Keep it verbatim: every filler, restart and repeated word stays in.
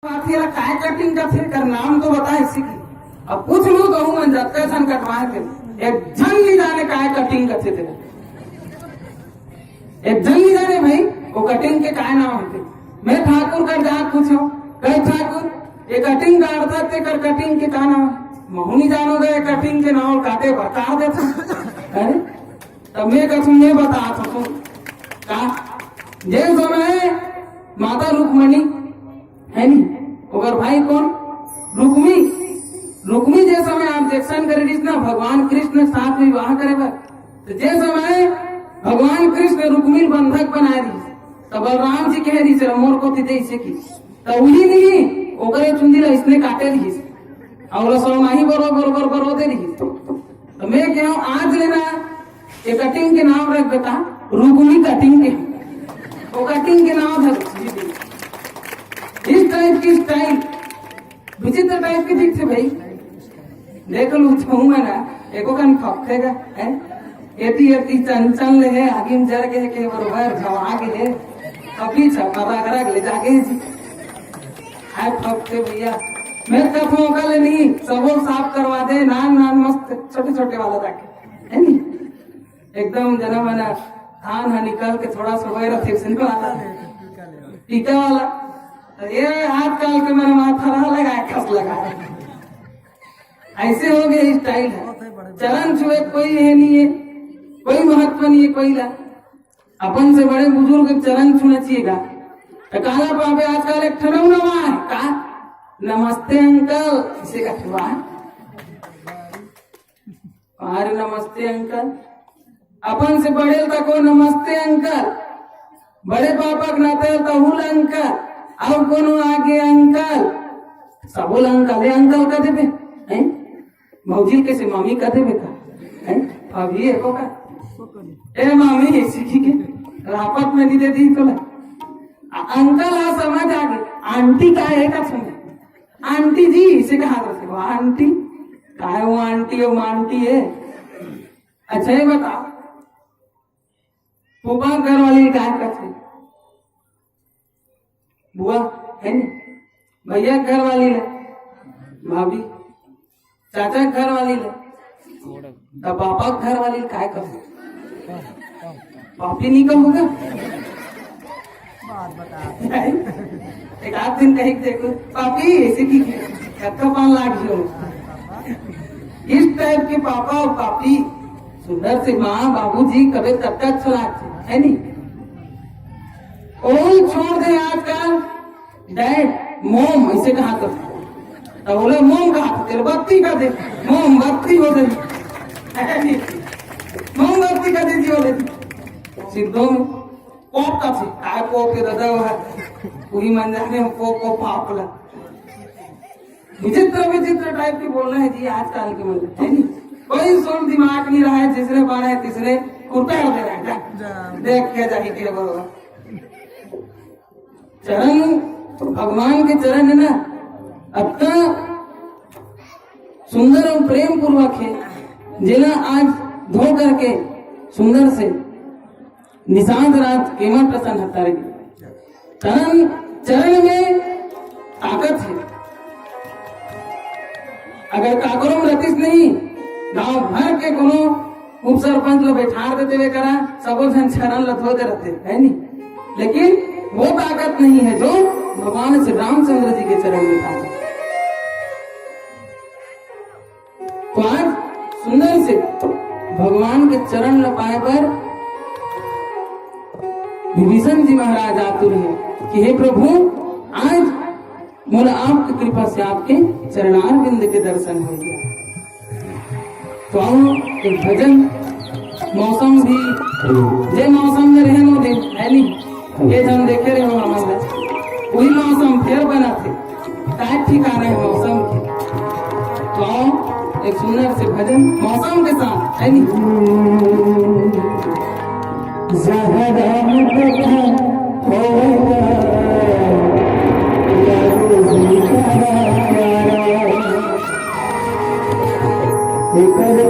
बात हे, काय कटिंग कथे, कर नाम तो बता इसी की। अब पूछ लू तो हूँ मैं, जतका झन कटवाए थे, एक झन नहीं जाने काय कटिंग कथे तेला। एक झन नहीं जाने भाई, वो कटिंग के काय नाम होथे। मैं ठाकुर कर जा पूछो, कहे, "ठाकुर, ये कटिंग काटथे, तेकर कटिंग के का नाम हे?" महू नहीं जानो गा, ये कटिंग के नाम काटे बता देथे। अरे, तब मैं कथूं, मैं बता सकूं का? जे समय माता रुक्मणी हे नी, ओकर भाई कोन? रुक्मी। रुक्मी जे समय ऑब्जेक्शन करे रहिस ना, भगवान कृष्ण साथ में विवाह करे बर, तो जे समय भगवान कृष्ण रुक्मी बंधक बनाए रहिस, तो बलराम जी कहे रहिस, "मोर कोती दे इसे की।" तो उही नहीं, ओकरे चुंदी ला इसने काटे रहिस, और ओला सौनाही बरो, बरो, बरो, बरो दे रहिस। तो मैं कहूं, आज लेना ये कटिंग के नाम रख बेटा, रुक्मी कटिंग के। वो कटिंग के नाम है। इस टाइप की स्टाइल, विचित्र टाइप की दिखथे भाई। देख लू छऊ में ना, एको कन फपकेगा, हैं? एती एती चंचल ले है, आगिम जर के के बरोबर झवा के है। अभी छपा रग रग ले जाके जी। आय फपके भैया, मैं कथों का ले नहीं, सबो साफ करवा दे, नान नान मस्त छोटे छोटे वाला जाके, है नी? एकदम जना मना धान ह निकल के थोड़ा सा होए रथे, उसने वाला टीका वाला। तो ये आजकल के मन माथा रहा लगा, खस लगा, ऐसे हो गए स्टाइल है। चरण छुए कोई है नहीं है, कोई महत्व नहीं है कोई ला। अपन से बड़े बुजुर्ग के चरण छूना चाहिए गा। तो काला पावे आजकल एक ठन नवा है का, "नमस्ते अंकल", इसे का छुआ है। अरे नमस्ते अंकल, अपन से बड़े तको नमस्ते अंकल, बड़े पापा के नाते तहुल अंकल, और कोनो आगे अंकल, सबो ला अंकल, ए अंकल कह देबे, हैं? भौजी के से मामी कह देबे का, हैं? अभी एको का, ए मामी, ऐसी की के रापत में नहीं दे दी तोला। आ, अंकल आ समझ आ गए, आंटी का है का सुने, आंटी जी इसे कहा तो, "वाह आंटी, काय वो आंटी, वो आंटी है।" अच्छा ये बताओ, फूफा घर वाली काय कथे? बुआ है नी? भैया घर वाली ले, भाभी, चाचा घर वाली ले, तब पापा घर वाली काय कथे? पापी नहीं कहूँगा। एक आध दिन कही देखो, "पापी, ऐसे की कत्ता पान लाग गयो।" इस टाइप के पापा और पापी, सुंदर से माँ, बाबूजी, कबे तक अच्छा लागथे, है नी? ओल छोड़ दे आजकल, डैड, मॉम, ऐसे कहा तो। तो बोले, "मॉम कहा तो, तेरे बत्ती कर दे, मोमबत्ती हो दे।" है नी? मोमबत्ती कर दीजिए, बोले। सिद्धों में पोप का से, काय पोप के दादा हुआ, पूरी मन जाने पोप को पाप ला। विचित्र विचित्र टाइप के बोलना है जी आजकल के मन, है नी? कोई सुन दिमाग नहीं रहा है, जिसने बाढ़ा है तीसरे कुत्ता हो दे रहा है, जा। देख के जाके के बोलो। चरण, भगवान के चरण है ना, अतना सुंदर और प्रेम पूर्वक है, जेला आज धो करके सुंदर से निषाद राज केमा प्रसन्न हतारे। चरण, चरण में ताकत है। अगर काकरो में रतिस नहीं, गांव भर के कोनो उप सरपंच लो बैठार देते हुए करा, सबो झन चरण ल धो दे रहते, है नी? लेकिन वो ताकत नहीं है जो भगवान श्री रामचंद्र जी के चरण में ताकत। तो आज सुंदर से भगवान के चरण ल पाए बर विभीषण जी महाराज आतुर है कि हे प्रभु, आज मोला आपकी कृपा से आपके चरणारविंद के दर्शन हो गया। तो आओ, एक भजन, मौसम भी, जे मौसम में रहे नो दे, है नी? ये जन देखे रहे हो हमारे, वही मौसम फिर बना थे, काय ठिकाना है मौसम के। तो आओ, एक सुंदर से भजन मौसम के साथ, है नी? जहाँ राम कथा होगा, यारो जी का प्यारा। एकर